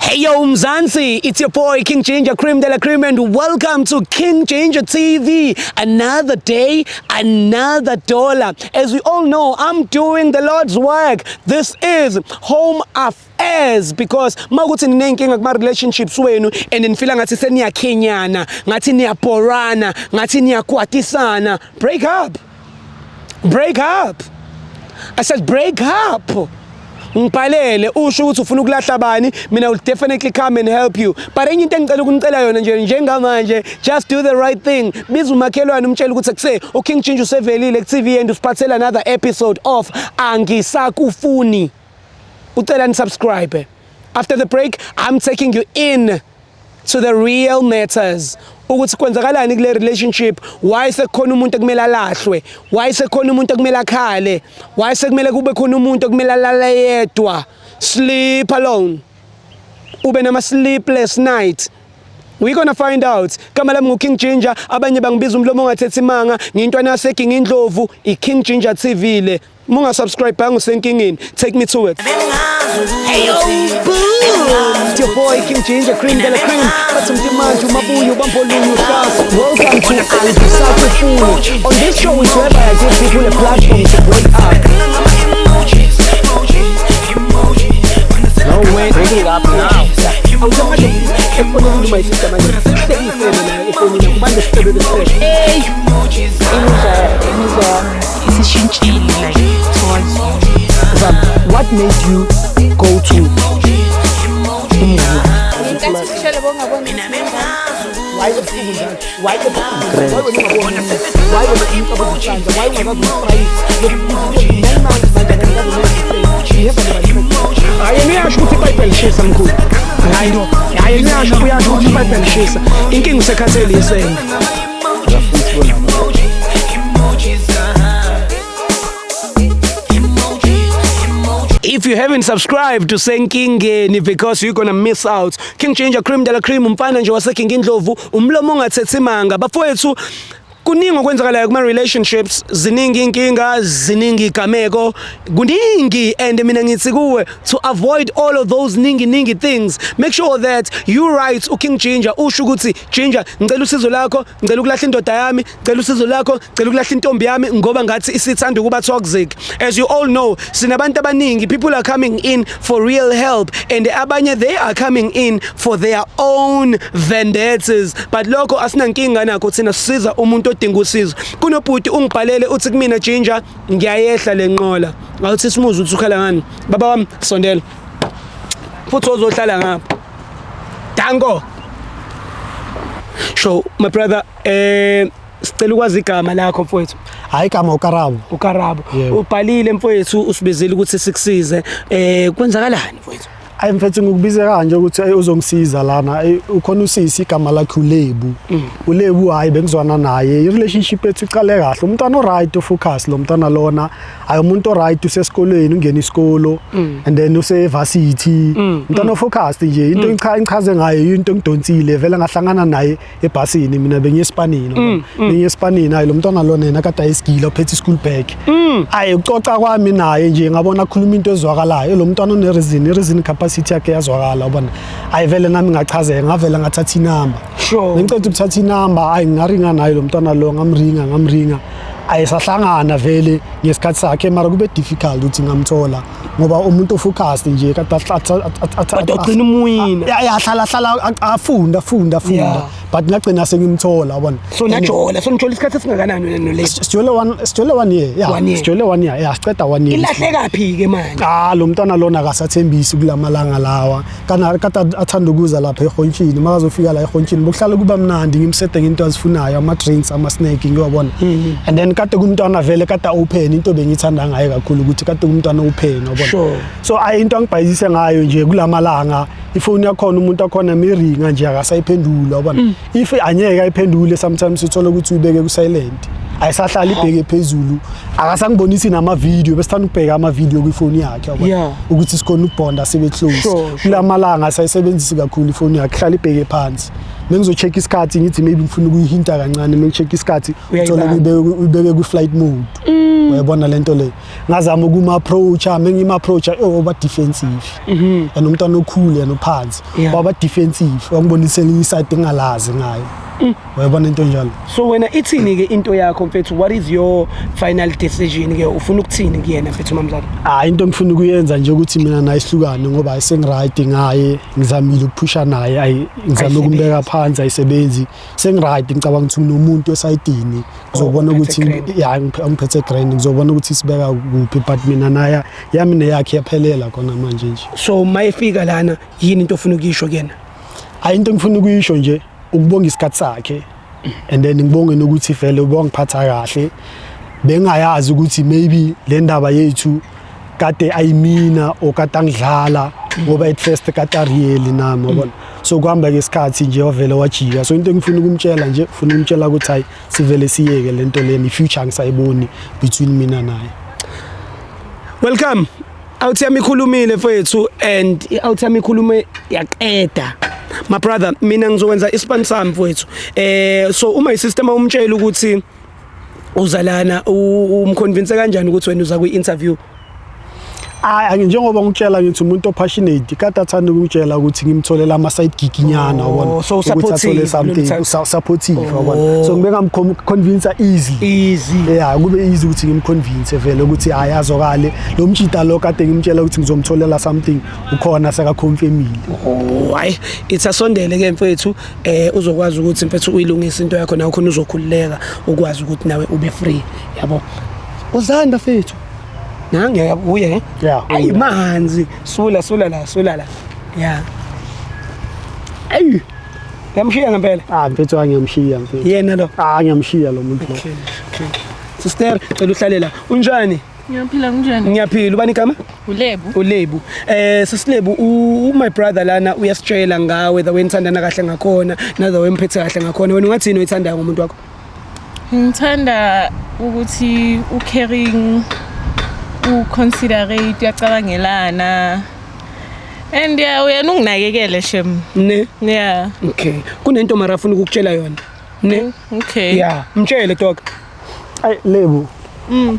Hey yo Mzansi, it's your boy King Ginger Cream de la Cream and welcome to King Ginger TV. Another day, another dollar. As we all know, I'm doing the Lord's work. This is Home Affairs because makuthi ninenkinga kuma relationships wenu and nifila ngathi seniyakhenyana, ngathi niyaborana, ngathi niyakwatisana. Break up. Break up. I said break up. Ngibhalele usho ukuthi ufuna ukulahla bani, mina will definitely come and help you. But enye into engicela ukunicela yona nje njengamanje, just do the right thing. Biza umakhelwane umtshele ukuthi kuse uKing Ginger usevelile ku TV and usiphathela another episode of Angisakufuni. Ucela ni subscribe. After the break, I'm taking you in to the real matters, ukuthi kwenzakalani kule relationship, why sekukhona umuntu ekumele alahlwe, why sekukhona umuntu ekumele akhale, why sekumele kube khona umuntu ekumele alale yedwa, sleep alone, ube nama sleepless night. We gonna find out. Gama lami ngu-King Ginger, abanye bangibiza umlomo ongathethi imanga, ngiyintwana yaseGingindlovu, i-King Ginger TV le. Uma ungasubscribe usenkingeni. Take me to it. Hey yo, boom! It's your boy King Ginger Cream de la Cream. Bathi mntimanje umabuyo bambolunye uhlasa. Welcome to Angisakufuni. On this show is whereby I give people a platform to break up. No way, breaking up now. Awusemanje efonini, my sister, manje sekuyisele nayo efonini kubantu sicebe besicebe. Hey! Imizwa yami isishintshile, like, towards you. Zam, what made you go to umuzi? Ngenkathi ushele bongaboni. Why ebusuku njalo? Why ebusuku? Why wena ungaboni? Why wena umcabango uhlanza? Why ungakazi umfrayisi? 9 months manje akakazi. Hayi, yena uyasho ukuthi iBhayibheli lishisa, mkhulu. Hayi no. Hayi, yena uyasho, uyasho ukuthi iBhayibheli lishisa. Inkinga usekhathele yisenge. Futhi bona. If you haven't subscribed to senkingeni because you're gonna miss out. King Ginger Cream de la Cream, umfana nje waseGingindlovu, umlomo ongathethi imanga. Bafowethu, kuningi okwenzakalayo kuma relationships, ziningi inkinga, ziningi igameko, kuningi, and mina ngithi kuwe, to avoid all of those ningi ningi things, make sure that you write uKing Ginger, usho ukuthi, "Ginger, ngicela usizo lakho, ngicela ukulahla indoda yami, ngicela usizo lakho, ngicela ukulahla intombi yami ngoba ngathi isithanda ukuba toxic." As you all know, sinabantu abaningi, people are coming in for real help and abanye, they are coming in for their own vendettas, but lokho asinankinga nakho thina, sisiza umuntu odinga usizo. Kunobhuti ungibhalele, uthi kumina, "Ginger, ngiyayehla lenqola." Awuthi simuze uthi ukhala ngani. Baba wami, sondela futhi ozohlala ngapha. Danko. So my brother, sicela ukwazi igama lakho, mfowethu. Hayi, igama uKarabo. UKarabo. Yebo. Ubhalile, mfowethu, usibizile ukuthi sikusize. Kwenzakalani, mfowethu? Ayi mfethu, ngikubize kanje ukuthi uzongisiza lana. Ukhona usisi, igama lakhe uLebu. ULebu, hayi, bengizwana naye, i-relationship yethu iqale kahle, umntwana o-right, ufocus lo mntwana lona. Hayi, umuntu o-right, usesikolweni, ungena isikolo and then use-varsity, umntwana ofocused nje. Into engichaze ngayo, into engidonsile vele, ngahlangana naye ebhasini, mina bengiye esipanini, bengiye esipanini. Hayi, lo mntwana lona yena kade ayisigila, uphethe i-school bag. Hayi, ucoca kwami naye nje, ngabona akhuluma into ezwakalayo, lo mntwana une-reason, i-reason capacity yakhe yazwakala, ubona. Hayi vele nami ngachazeka, ngavela ngathatha inamba. Ngiceda ukuthatha inamba, hayi, ngaringa naye lo mntwana lo, ngamringa, ngamringa. Ayi, sahlangana vele ngesikhathi sakhe, mara kube difficult ukuthi ngamthola ngoba umuntu ofocused nje kade Kodwa ugcina umwina. Ya, hlala hlala, afunda, afunda, afunda. But ngagcina sengimthola, yabona. So najola, so nijola isikhathi esingakanani wena noLebu? Sijole one year, yeah. One year. Sijole one year, yeah, siceda one year. Ilahleka phi ke manje? Ah, lo mntwana lona akasathembisi kulamalanga lawa. Kana kade athanda ukuza lapha ehontshini, makazofika la ehontshini bokuhlala kuba mnandi, ngimsete ngento azifunayo, ama-drinks, ama-snack, ngiwabona. And then kade kumntwana vele kade open, into bengiyithanda ngaye kakhulu ukuthi kade kumntwana open, wabona. So ayi, into angibhayisise ngayo nje kulamalanga, ifoni yakhona, umuntu akhona miringa nje akasayiphendula, wabona. If anyeke ayiphendule, sometimes uthola ukuthi uyibeke ku-silent, ayisahlala ibheke phezulu, akasangibonisi nama-video, besithanda ukubheka ama-video kwifoni yakhe, yabona, ukuthi sikhona ukubonda sibe close. Kulamalanga asayisebenzisi kakhulu ifoni yakhe, hlala ibheke phansi. Mengizo-check isikhathi, ngithi maybe ngifuna ukuyihinta kancane, mengi-check isikhathi uthole Uyayibamba. uyibeke ku-flight mode. Uyayibona lento le? Ngazama ukuma-approacha, mengima-approacha, oh, waba defensive, and umntwana okhulu yena ophansi. Waba defensive, wangibonisa elinye iside engingalazi ngayo. Uyayibona into njalo? So wena ithini ke into yakho, mfethu? What is your final decision ke? Ufuna ukuthini kuyena, mfethu, mamzala? Hayi, into engifuna ukuyenza nje ukuthi mina naye sihlukane, ngoba sengi-right ngaye. Ngizamile ukuphusha naye, ayi, ngizame ukumbeka phansi, ayisebenzi. Sengi-right, ngicabanga ukuthi nginomuntu esayidini, ngizobona uphethe ukuthi grand. Ya, ngiphethe grand, ngizobona ukuthi sibeka kuphi, but mina naye, yami neyakhe yaphelela khona manje nje. So mayefika lana, yini into ofuna ukuyisho kuyena? Hayi, into engifuna ukuyisho nje ukubonga isikhathi sakhe, and then ngibonge nokuthi vele ubongiphatha kahle. Bengayazi ukuthi maybe le ndaba yethu kade ayimina or kade angidlala, ngoba at first kade a-real nami, wabona. So kuhamba kesikhathi nje wavele wajika. So into engifuna ukumtshela nje, ufuna ukumtshela ukuthi hayi, sivele siyeke lento leni, i-future angisayiboni between mina naye. Welcome. Outie yami ikhulumile, mfethu, and i-outie yami ikhulume yaqeda. My brother, mina ngizokwenza ispan sami, mfethu. So uma i-system umtshela ukuthi uzalana, umconvince kanjani ukuthi wena uza kwi-interview? Hayi, njengoba ngikutshela ngithi umuntu opassionate, kade athanda ukungitshela ukuthi ngimtholele ama-side gig nyana, Oh, wabona, so ukuthi athole supportive something. lolu thando. Supportive, wabona. So ngibe ngamconvince easy. Easy. Yeah, kube easy ukuthi ngimconvince vele ukuthi hayi, azokale lo mjita lo kade ngimtshela ukuthi ngizomtholela something, ukhona sekaconfirmile. Oh, hayi, ithasondele ke, mfethu, uzokwazi ukuthi, mfethu, uyilungise into yakho nawe khona uzokhululeka, ukwazi ukuthi nawe ube free, yabo. Uzanda, mfethu. Nange uye, eh? Yeah. Ayi, manzi. Sula, sula la, sula la. Yeah. Ayi. Yamshiya ngempela. Ah, mfethu, angiyamshiya, mfethu. Yena lo. Ah, ngiyamshiya lo muntu lo. Okay. Sister, cela uhlale la. Unjani? Ngiyaphila, kunjani? Ngiyaphila. Ubani igama? Ulebu. Ulebu. Sisilebu, my brother lana uyasitshela ngawe, the way nithandana kahle ngakhona, na the way mphethe kahle ngakhona. Wena ungathini oyithandayo ngomuntu wakho? Ngithanda ukuthi u-caring, u-considerate, uyacabangelana. And yeah, uyena unginakekele shem. Ne? Yeah. Okay. Kunento mara afuna ukukutshela yona. Ne? Okay. Yeah, mtshele, dog. Ayi, Lebu,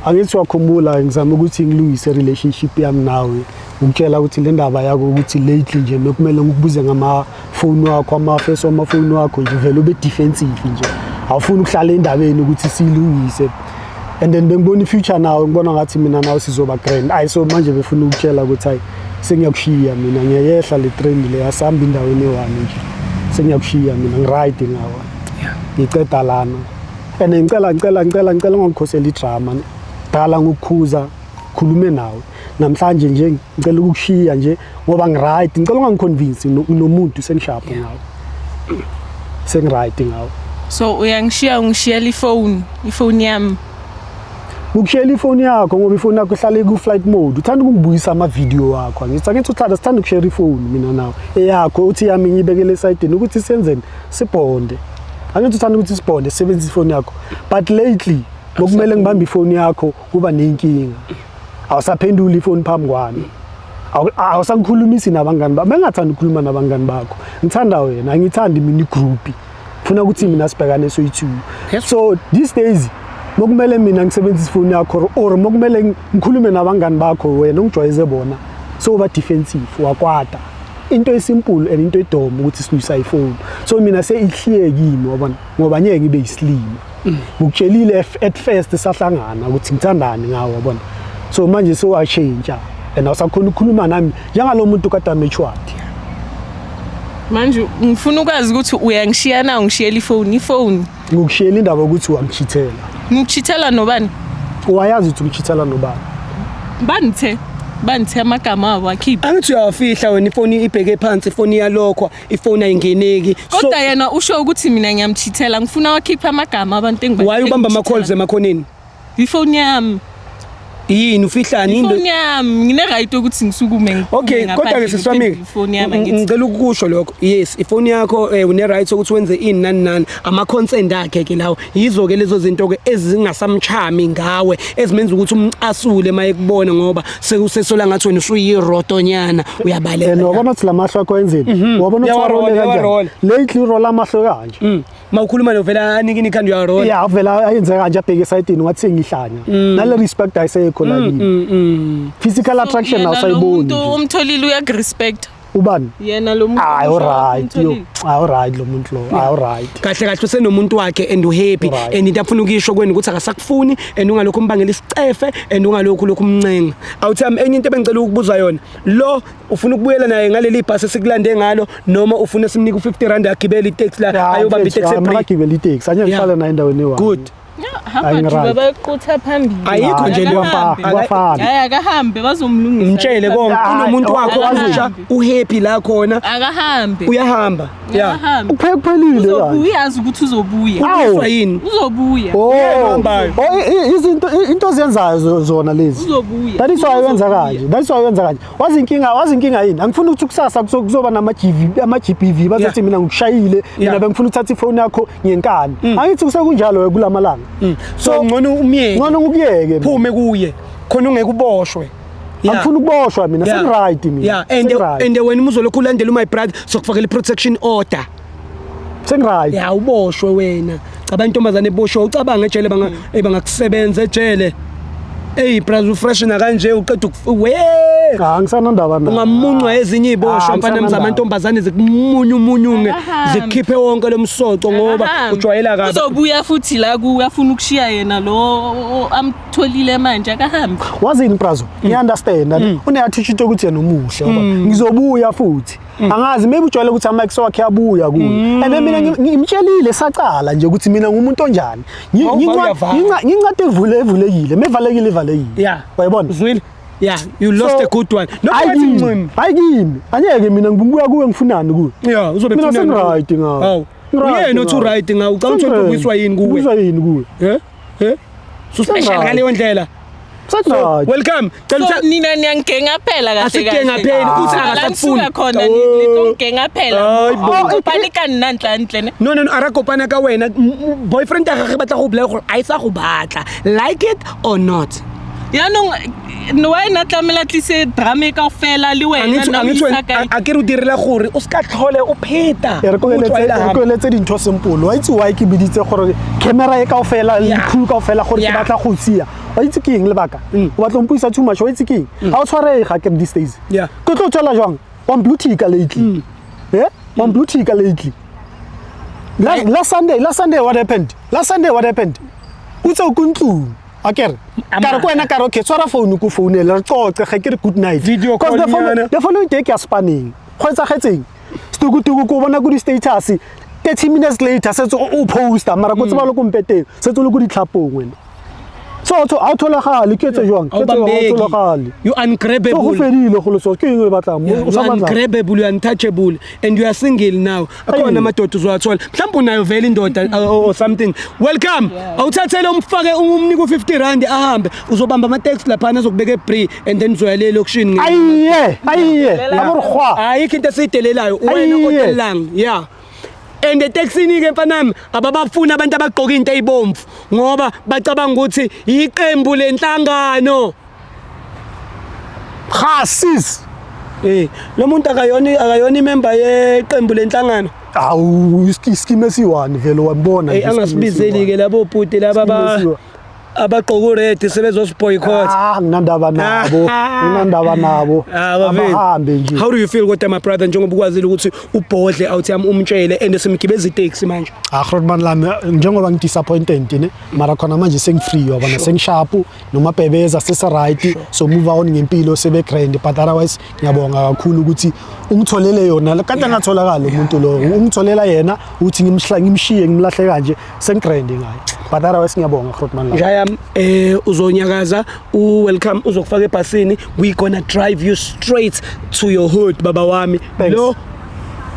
angithi wakhumbula ngizama ukuthi ngilungise relationship yami nawe, ngikutshela ukuthi le ndaba yakho ukuthi lately nje bekumele ngikubuze ngamafoni wakho, amafesi wamafoni wakho nje, vele ube defensive nje, awufuni ukuhlala endabeni ukuthi siyilungise. And then bengibona i-future nawe, ngibona ngathi mina nawe sizoba grand. Ayi, so manje befuna ukutshela ukuthi hayi, sengiyakushiya mina, ngiyayehla le train le, asambe endaweni eyi-one nje, sengiyakushiya mina, ngiright ngawe, ngiceda lana. And ngicela, ngicela, ngicela, ngicela ungangikhoseli idrama dala, ngokukhuza khulume nawe namhlanje nje. Ngicela ukukushiya nje ngoba ngiright, ngicela ungangiconvince nomuntu, sengishapho ngawe, sengiright ngawe. So uyangishiya, ungishiyela ifone, ifone yami. Ngikushiyela ifoni yakho ngoba ifoni yakho ihlale ku-flight mode. Uthanda ukungibuyisa amavidiyo wakho, angithi? Angithi uthanda, sithanda ukushare ifoni mina nawe, eyakho uthi yami ngiyibekele esayidini ukuthi senzeni, sibhonde. Angithi uthanda ukuthi sibhonde, sisebenzise ifoni yakho, but lately bokumele ngibambe ifoni yakho kuba nenkinga, awusaphenduli ifoni phambi kwami. Awusangikhulumisi nabangani bakho. Bengingathandi ukukhuluma nabangani bakho, ngithanda wena, angithandi mina igroup, funa ukuthi mina sibhekane soyi-two. So these days mokumele mina ngisebenzise ifoni yakho or mokumele ngikhulume nabangani bakho, wena ungijwayeze bona, so uba defensive, wakwata. Into esimple and into edom ukuthi silwisa ifoni. So mina seyihliye kimi, wabona, ngoba ngeke ngibe yisilima. Ngikutshelile at first sahlangana ukuthi ngithandani ngawe, wabona. So manje sewashintsha and awusakhona ukukhuluma nami njengalo muntu kade matured. Manje ngifuna ukwazi ukuthi uyangishiya na ungishiyela ifone, ifone. Ngikushiyela indaba yokuthi wangishithela. Ngikuchithela nobani? Wayazi ukuthi ungishithela nobani. Banithe. Banithe amagama abo akhiphe. Angithi uyawafihla wena, ifoni ibheke phansi, ifoni iyalokhwa, ifoni ayingeneki. So Kodwa yena usho ukuthi mina ngiyamchithela, ngifuna wakhipha amagama abantu engiba. Why ubamba ama calls emakhoneni? Ifone yami. Yini ufihlani into? Ifoni yami, ngine-right yokuthi ngisukume ngiphume Okay, kodwa ngaphandle ke sisi wami, ngiphendule ifoni yami angithi. ngicela ukusho lokho. Yes, ifoni yakho une right ukuthi wenze ini nani nani. Ama consent akhe ke lawo. Yizo ke lezo zinto ke ezingasamchami ngawe, ezimenza ukuthi umcasule mayekubona ngoba sekusesola ngathi wena usuyirotonyana, uyabaleka. And wabona ukuthi la mahlo akho enzeni, wabona ukuthi Uyawarola, warole kanjani uyawarola. Lately urola amahlo kanje. Mawukhuluma lo vela anikini ikhanda, uyarola. Ya, vela ayenze kanje, abheke esayidini ngathi sengihlanya. Nale respect ayisekho la kimi. Physical attraction Yena lo awusayiboni muntu nje. umtholile uyakurespect. Ubani? Yena lo muntu Hayi, omusha alright yo. umtholile. Hayi, alright lo muntu lo, hayi, alright. Kahle kahle usenomuntu wakhe and uhappy. Right. And into afuna ukuyisho kwena ukuthi akasakufuni and ungalokhu umbangela isicefe and ungalokhu lokhu umncenga. Awuthi ami, enye into ebengicela ukubuza yona, lo ufuna ukubuyela naye ngaleli bhasi esikulande ngalo noma ufuna simnike u50 rand agibele itaxi la ayobamba itaxi ebree? Makagibele iteksi anye ngihlale naye endaweni eyi-one. Good. Hamba Hayi, juba ngiright. bayoqutha phambili. Ayikho nje leyo. Akahambe. Kwafana. Hayi, akahambe, bazomlungisa. Mtshele konke, Hayi, unomuntu wakho akahambe. omusha, uhappy la khona. Akahambe. Uyahamba ya. Akahambe. Kuphelile Uzobuya, kanje. uyazi ukuthi uzobuya. Awu. Ubuyiswa yini? Uzobuya. Oh, Uhambayo. oh, izinto into ozenzayo zona lezi. Uzobuya. That is why wenza Uzobuya. kanje. That is why wenza kanje. Wazi inkinga yini? Angifuni ukuthi kusasa kuzoba nama GV, ama GBV bazothi mina ngikushayile, mina bengifuna ukuthatha ifoni yakho ngenkani. Angithi kusekunjalo kulamalanga. So ngcono umyeke. Ngcono ngikuyeke mina. Phume kuye khona ungeke uboshwe. Yeah. Angifuni ukuboshwa mina, Yeah. sengi-right mina. Yeah, and Sengi-right. and wena uma uzolokhu ulandela my brother, sokufakela i-protection order. Sengi-right. Ya, uboshwe wena. Cabanga intombazane eboshwe, ucabanga ejele banga bangakusebenza ejele. Ey brother, ufresh na kanje uqeda we. Ah, ngisanandaba nayo. Ungamuncwa ezinye iziboshwa Ah, mfana ngisanandaba. zamantombazane zikumunya umunyunge Akahambe. zikhiphe wonke lo msoco ngoba Akahambe. ujwayela kabi. Uzobuya futhi la kuwe, afuna ukushiya yena lo amtholile manje, akahambe. Wazini brazo, ngiya-understand une-attitude yokuthi yena umuhle, yabo. Ngizobuya futhi, angazi, maybe ujwayele ukuthi ama-ex wakhe abuya kuye. And then mina ngimtshelile sacala nje ukuthi mina ngumuntu onjani. Awuva uyavala. Ngincwadi evulekile, mevalekile ivalekile. Wayibona? Uzwile? Yeah, you lost So, a good one. No, hayi bathi kimi, ncimi. hayi kimi, angeke mina ngibuya kuwe, ngifunani kuwe? Yeah, uzobe Mina ufuna sengi-right ngawe. Hawu. Ngi-right Uyena othi ngawe. uright ngawe. Ucabanga ukuthi Sengi-right. ubuyiswa yini kuwe? Ubuyiswa yini kuwe? Eh? Eh? So special Sengi-right. ngaleyo ndlela. Sengi-right. Welcome. Cela So utha nina niyangigenga phela kahle. Asigenga phela, uthi La akasakufuni. nisuka khona Oh. nitongigenga phela. Hayi bo. Oh, Kopane ka nna ntle ne. No, no, no, a ra kopana ka wena. Boyfriend ya gagwe batla go bolaya gore a e sa go batla. Like it or not. Yaanong no wena tlamela tlise drama e kaofela le wena Angithi nna o angithi isa wena kae? a ke re o direla gore o ska tlhole o pheta. E re O tlwaela re hampe. koeletse dintho simple. Wa itse why ke biditse gore camera e kaofela le crew kaofela gore ke batla go tsia? Wa itse ke eng lebaka? O batla ho mpuisa too much. Wa itse ke eng? Ha o tshwarege ke re these days. Ke tlo tswela jwang? Wa blue tick lately. Eh, wa blue tick lately. Last Sunday what happened? Last Sunday what happened? O tse o ko ntlong akere, ka re ko wena, ka re okay, tshwara phone ko founele re qoqe ge ke re good night. Video 'Cause call nyana. the following day ke ya spanning, go etsagetseng setukutuku ko bona ko di-status 30 minutes later setse o posta, mara ko tseba le ko mpeteng setse o le ko ditlhapong wena. So ha o tholagale, ke etse jwang? Ha Ke o etse jwang? Ha o bambeki. tholagale. You So go ungrabbable. fedile go le, so ke eng o e batlang? Yeah, O you sa are batlang? ungrabbable, you are untouchable and you are single now. Akhona Ayi. amadoda uzowathola. Mhlawumbe unayo vele indoda or something. Welcome. Awuthathele umfake umnike u50 rand ahambe. Uzobamba ama taxi laphana azokubeka eBree and then uzoya le elokishini. Aiye, aiye, aborhwa. Ayikho into esiyidelelayo. Wena Ayiye. odelang. Yeah. And etekisini ke mfanami ababafuni abantu abagqoka into ezibomvu ngoba bacabanga ukuthi iqembu lenhlangano. Ga sis. Eh, lo muntu akayona imember yeqembu lenhlangano. Awu, iskime esiyi-one vele wambona. Hey, Nje iskime angasibizeli ke labo bhuti laba Iskime esiyi-one. abagqoka ured sebezosiboycott. Ah, nginandaba nabo, nginandaba nabo. Ah, bafethu. Abahambe nje. How do you feel kodwa my brother njengoba ukwazile ukuthi ubhodle out yami umtshele and simgibeza itaxi manje? Ah, Grootman lami, njengoba ngi-disappointed ne, mara khona manje sengi-free, wabona, sengisharp nomabhebeza sese-right, so move on ngempilo sebe grand. But otherwise ngiyabonga kakhulu ukuthi ungitholele yona, kade angatholakala umuntu lo ungitholela yena ukuthi ngimshiye ngimlahle kanje, sengigrand ngaye. But otherwise ngiyabonga, Grootman lami. Njayam, uzonyakaza, u welcome, uzokufaka ebhasini, we gonna drive you straight to your hood, baba wami. Thanks. Lo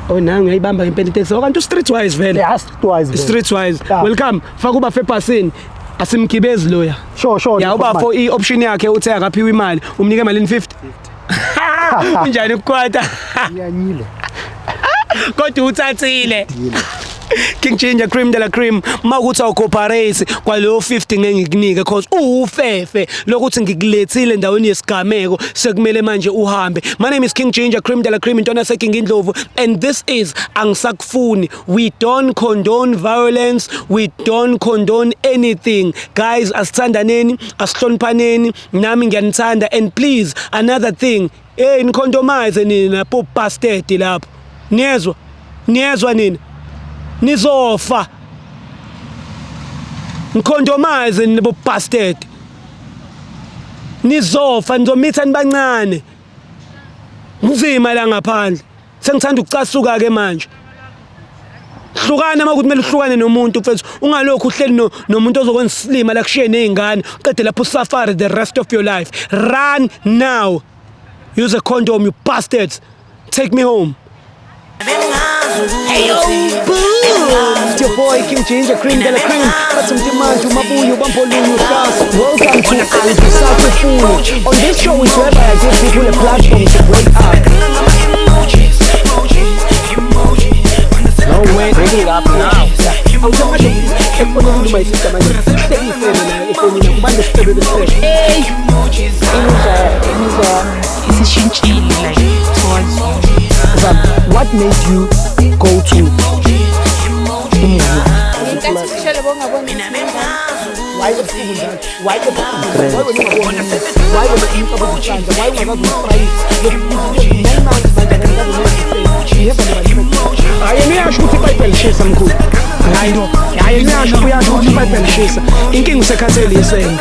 oh nangu uyayibamba ngempela itaxi. Kanti streetwise vele. Yeah, streetwise vele. Streetwise. Yeah. Welcome, faka uba ebhasini. Asimgibezi loya. Sure, sure. Ya, ubafo i-option yakhe uthe akaphiwe imali, umnike malini? 50. Unjani ukukwata? Iyanyile. Kodwa uthathile. King Ginger, cream de la cream, mawukuthi awucooperate kwaleyo 50 ngeke ngikunike, cause uwufefe lokuthi ngikulethile endaweni yesigameko, sekumele manje uhambe. My name is King Ginger, cream de la cream, intwana seking indlovu, and this is Angisakufuni. We don't condone violence, we don't condone anything, guys. Asithandaneni, asihloniphaneni, nami ngiyanithanda. And please, another thing, hey, nicondomize nina po bastard lapho. Niyezwa? Niyezwa nina? Nizofa. Nicondomize nina bo bastard, nizofa, nizomitha nibancane. Kunzima la ngaphandle, sengithanda ukucasuka ke manje. Hlukana uma kuthi kumele uhlukane nomuntu, mfethu. Ungalokhu uhleli nomuntu ozokwenza isilima la, kushiye ney'ngane, qede lapho usuffer the rest of your life. Run now, use a condom, you bastards. Take me home. Hey, boom! It's your boy King Ginger, cream de la cream. Bathi mntimanje umabuyo bambolunye uhlasa. Welcome to Angisakufuni. On this show is whereby I give people a platform to break up. No way, breaking up now. Awuthi efonini, my sister, manje. Hlekisele la efonini kubantu isifebe besifebe. Imizwa yami isishintshile, like, towards you. What made you go to umuzi? Ngenkathi sishele bongaboni. Why ebuhlungu njalo? Why ebuhlungu? Why wena ungaboni? Why wena umcabango isandla? Why ungakazi ukusprayisa? 9 months manje akakazi. Hayi, yena uyasho ukuthi iPhayibheli lishisa, mkhulu. Hayi, hayi, yena uyasho, uyasho ukuthi iPhayibheli lishisa. Inkinga usekhathele isende.